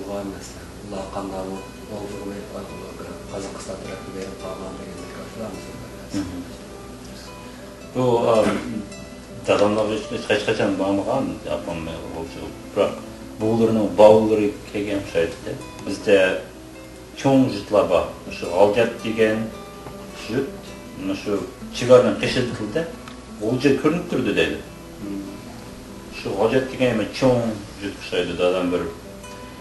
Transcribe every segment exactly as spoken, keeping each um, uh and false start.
بار مەسىلەن، ئۇلار قانداق بولۇپ ئوردىغا بېرىپ، قازاقىستان تەرەپكە بېرىپ قالغان دېگەندەك ئاشۇلارمۇ سۆزلەپ بەرسە. بۇ، ئا، داداملارغا ھېچ، ھېچقاچان بارمىغان، ئاپام بىراق بوۋىلىرىنىڭ باۋلىرى كەلگەن ئوخشايدۇ. بىزدە چوڭ جۇتلار بار. مۇشۇ غالجات دېگەن جۇت، مۇشۇ چېگرانىڭ قېشىدىكىدە غۇلجا كۆرۈنۈپ تۇرىدۇ دەيدۇ. شۇ غالجات دېگەن يەنە چوڭ جۇت ئوخشايدۇ. دادام بىر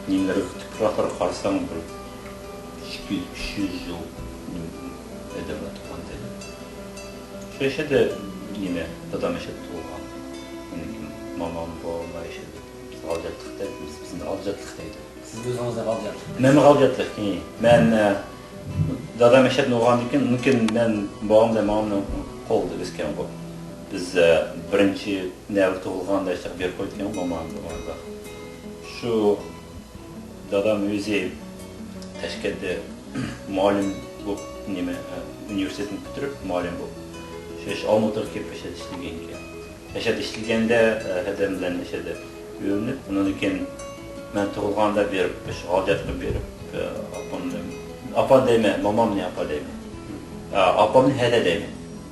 نېمىلەرگە، تۇپراقلارغا قارىساڭ، بىر ئىككى يۈز، ئۈچ يۈز يىل ئەدەملەر تۇغقان دەيدۇ. شۇ يەردە نېمە، دادام ياشاپ تۇغۇلغان. ئاندىن كېيىن مامام، بوۋاملار ياشىدى. بىز غالجاتلىق دەپ، بىز، بىزنى غالجاتلىق دەيدۇ. سىز ئۆزىڭىزنى غالجاتلىق. مەن غالجاتلىق، ھى. مەن، ئە، دادام ياشاپ تۇغۇلغاندىن كېيىن، ئۇنىڭ كېيىن مەن بوۋام بىلەن مامامنىڭ قولىدا ئۆسكەنغۇ. بىز، ئە، بىرىنچى نەۋرە تۇغۇلغاندا ئىشتە بېرىپ قويدۇق، ماما، ماما. شۇ دادام ئۆزى تاشكەنتتە مۇئەللىم بولۇپ، نېمە، ئە، ئۇنىۋېرسىتېتنى پۈتتۈرۈپ، مۇئەللىم بولۇپ، شۇ ئالمۇتىغا كېلىپ ئىشلىگەن ئىكەن. ئەشەدە ئىشلىگەندە، ئە، ھەدەم بىلەن ئەشەدە ئۆيلىنىپ، ئۇنىڭدىن كېيىن مەن تۇغۇلغاندا بېرىپ، شۇ غالجاتقا بېرىپ، ئە، ئاپامنى، ئاپا دەيمەن، مامامنى ئاپا دەيمەن. ئا، ئاپامنى ھەدە دەيمەن.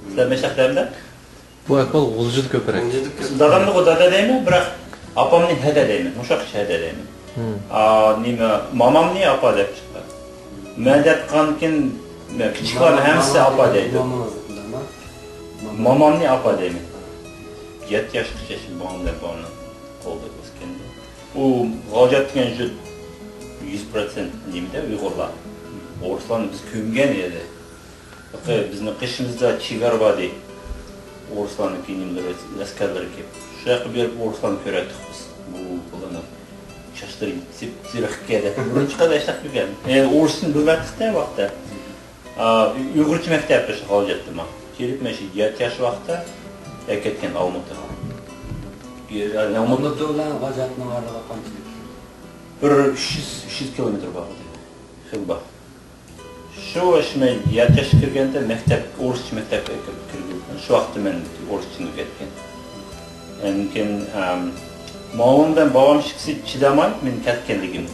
سىلەر مەشەق دەمدە؟ بۇ ئەھۋال غۇلجىدا كۆپرەك. دادامنىغۇ دادا دەيمەن، بىراق ئاپامنى ھەدە دەيمەن. مۇشۇ ھەدە دەيمەن. ئا، نېمە، مامامنى ئاپا دەپ چىقتى. مەن دەپ قالغاندىن كېيىن، كىچىكلەرنىڭ ھەممىسى ئاپا دەيدۇ. مامامنى ئاپا دەيمەن. يەتتە ياشقىچە شۇ بوۋام بىلەن بوۋامنىڭ قولىدا ئۆسكەن. ئۇ غالجات دېگەن جۇت يۈز پىرسەنت نېمىدە، ئۇيغۇرلار. ئورۇسلارنى بىز كۆمگەن ئىدى. بىزنىڭ قېشىمىزدا چېگرا بار ئىدى. ئورۇسلارنىڭكى نېمىلىرى، ئەسكەرلىرى كېلىپ. شۇ ياققا بېرىپ ئورۇسلارنى كۆرەتتۇق بىز. بۇ، بۇلارنىڭ چاچلىرى سېرىق ئىكەن دەپ، بۇرۇن چىققاندا ئاشۇنداق كۆرگەن. ئە، ئورۇسچىنى بىلمەيتتۇق-دە ۋاقىتتا. ئا، ئۇيغۇرچە مەكتەپ شۇ غالجاتتىمۇ. كېلىپ مەن شۇ يەتتە ياش ۋاقىتتا ئەكەتكەن ئالمۇتىغا. ئالمۇتى بىلەن غالجاتنىڭ ئارىلىقى قانچىلىك؟ بىر ئۈچ يۈز، ئۈچ يۈز كىلومېتىر بار ئىدى. خېلى بار. شۇ، شۇ مەن يەتتە ياشقا كىرگەندە مەكتەپ، ئورۇسچە مەكتەپكە كىرىپ، كىرگەن. شۇ ۋاقىتتا مەن ئورۇسچىنى ئۆگەتكەن. ئاندىن كېيىن، ئەم، ماۋۇ بىلەن بوۋام ئىككىسى چىدىماي مېنىڭ كەتكەنلىكىمنى.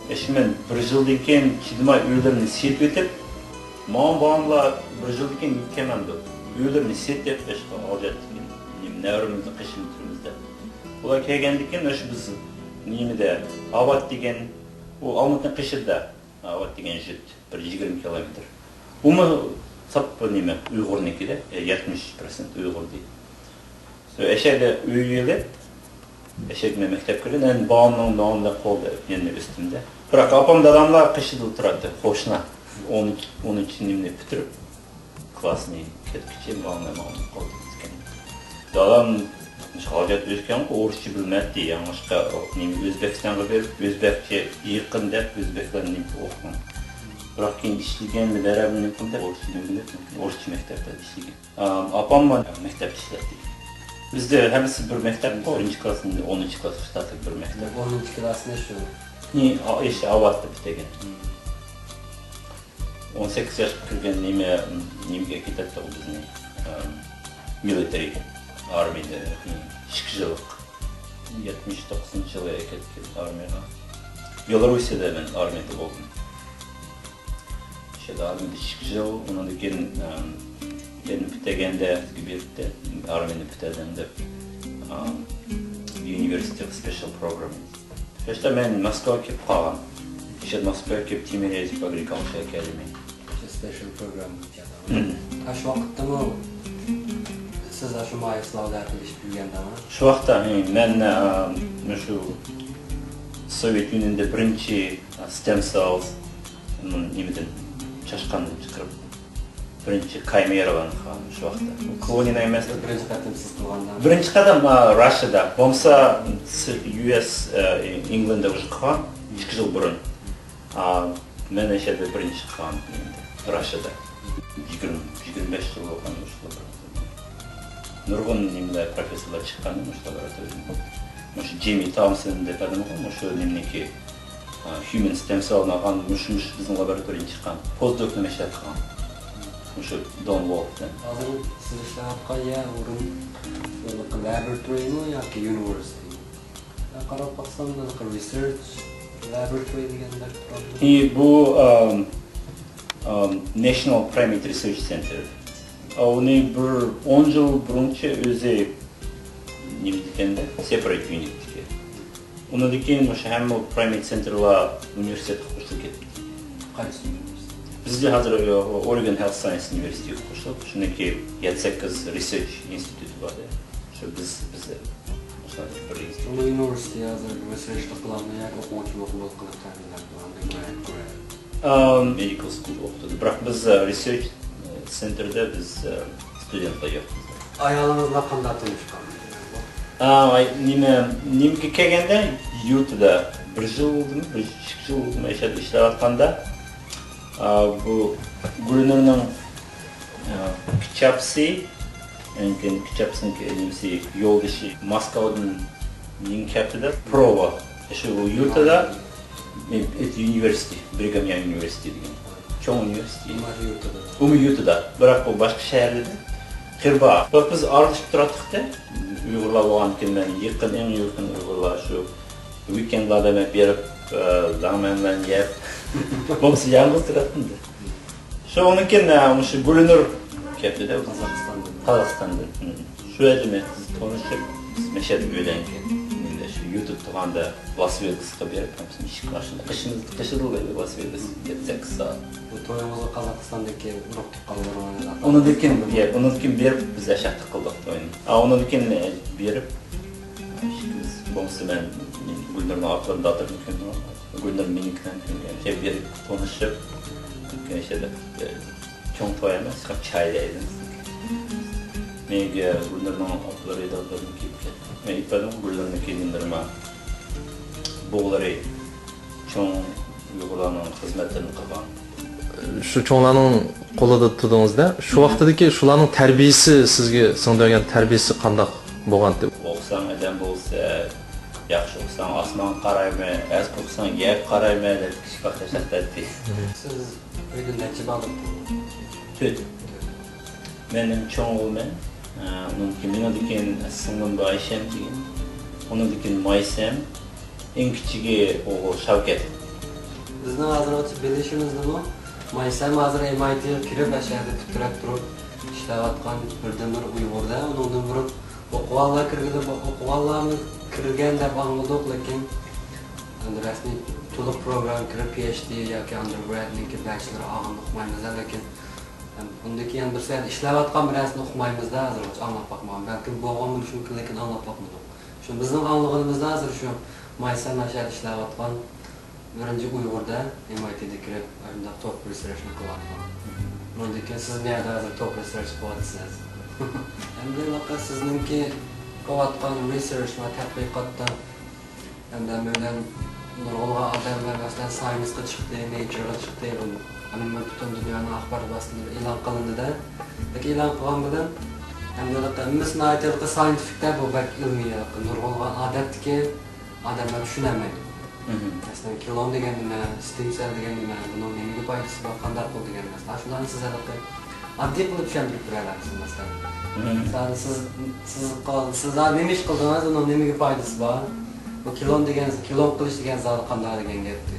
ئەشۇ مەن بىر يىلدىن كېيىن چىدىماي ئۆيلىرىنى سېتىۋېتىپ، ماۋۇ بوۋاملار بىر يىلدىن كېيىن كەلمەمدۇ. ئۆيلىرىنى سېتىپ، ئاشۇ غالجاتتىكى نەۋرىمىزنى قېشىمىزدا تۇرىمىز دەپ. ئۇلار كەلگەندىن كېيىن ئاشۇ بىز نېمىدە، ئاۋات دېگەن، ئۇ ئالمۇتىنىڭ قېشىدا. ئاۋات دېگەن يۇرت بىر يىگىرمە كىلومېتىر. ئۇمۇ ساپلا نېمە، ئۇيغۇرنىڭكىدە، يەتمىش پىرسەنت ئۇيغۇر دېدى. سو ئەشەدە ئۆي ئېلىپ، ئەشەدە مەن مەكتەپكە كىردىم. ئەمدى بوۋامنىڭ، بوۋامنىڭ قولىدا يەنە ئۆستۈمدە. بىراق ئاپام داداملار قېشىدا تۇراتتى، قوشنا. ئونىنچى، ئونىنچى نېمىنى پۈتتۈرۈپ، كلاسنى كەتكۈچە ماڭا، ماڭا قالدى ئىكەن. دادام مۇشۇ غالجات ئۆسكەنغۇ، ئورۇسچە بىلمەيتتى. ياڭلىشقا نېمە، ئۆزبېكىستانغا بېرىپ، ئۆزبەكچە يېقىن دەپ، ئۆزبەكلەرنى نېمە ئوقۇغان. بىراق كېيىن ئىشلىگەندە بەرەبىر نېمە قىلدى، ئورۇسچە نېمە قىلدى، ئورۇسچە مەكتەپتە ئىشلىگەن. ئاپام مانا مەكتەپتە ئىشلەتتى. بىزدە ھەممىسى بىر مەكتەپ، بىرىنچى كلاسستىن ئونىنچى كلاسقىچە بىر مەكتەپ. ئونىنچى كلاسنى شۇ. ئاۋاتتا پۈتتۈرگەن. ئون سەككىز ياشقا كىرگەن نېمە، نېمىگە كېتەتتىغۇ بىزنى، ئەم، مىلىتېرىگە، ئارمىيەدە، ئىككى يىللىق. يەتمىش توققۇزىنچى يىلى كەتكەن ئارمىيەگە. بېلاروسىيەدە مەن ئارمىيەدە بولدۇم. شۇ يەردە ئارمىيەدە ئىككى يىل، ئۇنىڭدىن كېيىن، ئەم، يەنە پۈتتۈرگەندە بىزگە بېرىپتۇ، ئارمىيەنى پۈتتۈردۈڭ دەپ، ئەم، University of Special Program. شۇ ياشتا مەن موسكۋاغا كېلىپ قالغان. شۇ موسكۋاغا كېلىپ، تىميرليېز ئاگرىكالتشر ئەكادېمىيە. سپېشال پروگرامما. ئاشۇ ۋاقىتتىمۇ سىز ئاشۇ مايسىلاردا ئىشلىشىپ يۈرگەندىڭىز؟ شۇ ۋاقىتتا، ھە، مەن، ئە، مۇشۇ سوۋېت يۇنىيونىدا بىرىنچى، ئە، ستېم سېلز، نېمىدىن، چاشقاندىن چىقىرىپ، بىرىنچى كايمېرالارنى قىلغان شۇ ۋاقىتتا. كولونىيە ئەمەس. بىرىنچى قېتىم سىز قىلغاندا؟ بىرىنچى قېتىم، ئا، راشىيادا. بولمىسا، يۇ ئېس، ئا، ئىنگلەنددا ئۇژ قىلغان، ئىككى يىل بۇرۇن. ئا، مەن ئەشەدە بىرىنچى قىلغان ئىدىم، راشىيادا. يىگىرمە، يىگىرمە بەش يىل بولغان مۇشۇ. نۇرغۇن نېمىلەر، پروفېسسورلار چىققان مۇشۇ لابوراتورىيەدىن. مۇشۇ جېممى تامسون دەپ ئادەم بار، مۇشۇ نېمىنىڭكى، ئا، ھيۇمەن ستېم سېلنى ئالغان، مۇشۇ، مۇشۇ بىزنىڭ لابوراتورىيەدىن چىققان. پوزدوكنى مەشىق قىلغان. مۇشۇ دون ۋولف دەپ. ھازىر سىز ئىشلەۋاتقان يەر ئورۇن، لابوراتورىيەمۇ ياكى يۇنىۋېرسىتېتمۇ؟ قاراپ باقسام، بۇنىڭ رېسېرچ، لابوراتورىيە دېگەندەك تۇرامدۇ؟ ئى، بۇ، ئام، ئام، National Primate Research Center. ئۇنى بىر ئون يىل بۇرۇنچە ئۆزى نېمىدىكەندە، separate unit ئىكەن. ئۇنىڭدىن كېيىن مۇشۇ ھەممە پرايمېت سېنتېرلار ئۇنىۋېرسىتېتقا قوشۇلۇپ كەتتى. قايسى ئۇنىۋېرسىتېت؟ بىزدە ھازىر، ئە، Oregon Health Science Universityگە قوشۇلۇپ، شۇنىڭكى يەتتە سەككىز رېسېرچ ئىنستىتۇتى بار. شۇ بىز، بىز مۇشۇ بىر ئىنستىتۇت. ئۇنىڭ يۇنىۋېرسىتېتى ھازىر رېسېرچلىق قىلالماي ياكى ئوقۇغۇچىلىق بولۇپ قېلىپ تەمىنلەپ تۇرغان، grad، grad. ئام، مېدىكال سكۇلدا ئوقۇتىدۇ. بىراق بىز، ئە، رېسېرچ، ئە، سېنتېردا بىز، ئە، ستۇدېنتلار يوق بىزدە. ئايالىڭىز بىلەن قانداق تونۇشقان؟ ئا، ئاي، نېمە، نېمىگە كەلگەندە، يۇتىدا بىر يىل بولدىمۇ، بىر ئىككى يىل بولدىمۇ، ئەشەدە ئىشلەۋاتقاندا، ئا، بۇ گۈلنۇرنىڭ، ئا، كىچاپسى، ئەنكىن كىچاپسىنىڭ نېمىسى، يولدىشى ماسكودىن يېڭى كەپتىدە، پروۋا، شۇ يۇتىدا، ئۇنىۋېرسىتېت، برىگام يانگ ئۇنىۋېرسىتېتى دېگەن. چوڭ ئۇنىۋېرسىتېت. ئۇمۇ يۇتىدا. ئۇمۇ يۇتىدا. بىراق ئۇ باشقا شەھەردە. قىربا. بىراق بىز ئارىلىشىپ تۇراتتۇق-تە. ئۇيغۇرلار بولغاندىكىن مەن يېقىن، ئەڭ يېقىن ئۇيغۇرلار شۇ وىكېندلاردا مەن بېرىپ، ئە، لەڭمەن بىلەن يەپ. بولمىسا يالغۇز تۇراتتىم-دە. شۇ ئۇنىڭكىن، ئە، مۇشۇ گۈلنۇر كەپتىدە. قازاقىستاندىن. قازاقىستاندىن. ھىم. شۇ يەردە مەن تونۇشۇپ، بىز مەشەدە ئۆيلەنگەن. مەن شۇ يۇتۇپ تۇرغاندا لاس ۋېگاسقا بېرىپ، ھەممىسىنى ئىشىك ئاشۇنداق قىشىمىز، قىشىدىلا لاس ۋېگاس يەتتە سەككىز سائەت. بۇ تويىڭىزغا قازاقىستاندىكى ئۇرۇق تۇغقانلىرىڭىز ئۇنىڭدىن كېيىن، يە، ئۇنىڭدىن كېيىن بېرىپ بىز ئاشۇنداق قىلدۇق توينى. ئا، ئۇنىڭدىن كېيىن، ئە، بېرىپ، ئىككىمىز، بولمىسا مەن گۈلنۇرنىڭ ئاپىلىرىنى دادىلىرىنى كۆرمىگەن، گۈلنۇر مېنىڭكىلەرنى كۆرمىگەن. شۇ بېرىپ تونۇشۇپ، كېيىن شۇ يەردە، ئە، چوڭ توي ئەمەس، چاي دەيدۇ. مېنىڭكى گۈلنۇرنىڭ ئاپىلىرى، دادىلىرىنى كېلىپ كەتتى. مەن ئېيتىپ بەردىم، گۈلنۇرنىڭ كېلىنلىرىما بوغلىرى چوڭ ئۇيغۇرلارنىڭ خىزمەتلىرىنى قىلغان. شۇ چوڭلارنىڭ قولىدا تۇردىڭىز-دە، شۇ ۋاقتىدىكى شۇلارنىڭ تەربىيىسى، سىزگە سىڭدۈرگەن تەربىيىسى قانداق بولغانتى؟ ئوقۇساڭ ئادەم بولىسەن، ياخشى ئوقۇساڭ ئاسمانغا قارايمەن، ئەز ئوقۇساڭ يەرگە قارايمەن دەپ كىچىك ۋاقىتتا تاشلاپ بەردى. سىز ئۆيدە نەچچە بالا؟ تۆت. مەن ئەڭ چوڭ ئوغۇلمەن. ئە، ئۇنىڭدىن كېيىن، مېنىڭدىن كېيىن سىڭلىم بار ئايشەم دېگەن. ئۇنىڭدىن كېيىن مايسەم. ئەڭ كىچىكى ئوغۇل شاۋكەت. بىزنىڭ ھازىرغىچە بىلىشىمىزدىمۇ، مايسەم ھازىر ئېم ئاي تىغا كىرىپ، ئاشۇ يەردە پىتىرەپ تۇرۇپ ئىشلەۋاتقان بىردىنبىر ئۇيغۇر-دە. ئۇنىڭدىن بۇرۇن ئوقۇغانلار كىرگىلى، ئوقۇغانلارمۇ كىرگەن دەپ ئاڭلىدۇق، لېكىن ئەمدى رەسمىي تولۇق پروگرامما كىرىپ، پى ئېيچ دى ياكى ئاندېرگرادنىڭكى بەچلىرى ئالغىنىنى ئۇقمايمىز، لېكىن ئۇندىن كېيىن بىر سەل ئىشلەۋاتقان بىرەرسىنى ئۇقمايمىز-دە، ھازىرغىچە ئاڭلاپ باقمىغان. بەلكىم بولغان بولۇشى مۇمكىن، لېكىن ئاڭلاپ باقمىدۇق. شۇ بىزنىڭ ئاڭلىغىنىمىزدا ھازىر شۇ مايسەم ئاشۇ يەردە ئىشلەۋاتقان بىرىنچى ئۇيغۇر-دە، ئېم ئاي تىدا كىرىپ، ئاشۇنداق توپ رېسېرچنى قىلىۋاتقان. ئۇندىن كېيىن سىز نەدە ھازىر توپ رېسېرچ قىلىۋاتىسىز؟ ئەمدى ھېلىقى سىزنىڭكى قىلىۋاتقان رېسېرچ ۋە تەتقىقاتتا ئەمدى ھەممەيلەن نۇرغۇنلىغان ئادەملەر، مەسىلەن، ساينسقا چىقتى، نېيچىرغا چىقتى، ئەمما پۈتۈن دۇنيانىڭ ئاخبارات ۋاسىتىلىرىدا ئېلان قىلىندى-دە. لېكىن ئېلان قىلغان بىلەن، ئەمدى ھەممىسى ناھايىتى ساينتىفىك-دە، بۇ بەك ئىلمىي، نۇرغۇنلىغان ئادەتتىكى ئادەملەر چۈشىنەلمەيدۇ. مەسىلەن، كلون دېگەن نېمە، ستېم سېل دېگەن نېمە، بۇنىڭ نېمىگە پايدىسى بار، قانداق بولىدۇ دېگەن مەسىلە. شۇلارنى سىز ھېلىقى ئاددىي قىلىپ چۈشەندۈرۈپ بېرەلەمسىز، مەسىلەن؟ مەسىلەن، سىز، سىز، سىز ھازىر نېمە ئىش قىلدىڭىز، ئۇنىڭ نېمىگە پايدىسى بار؟ بۇ كلون دېگەن، كلون قىلىش دېگەن زادى قانداق دېگەن گەپتى؟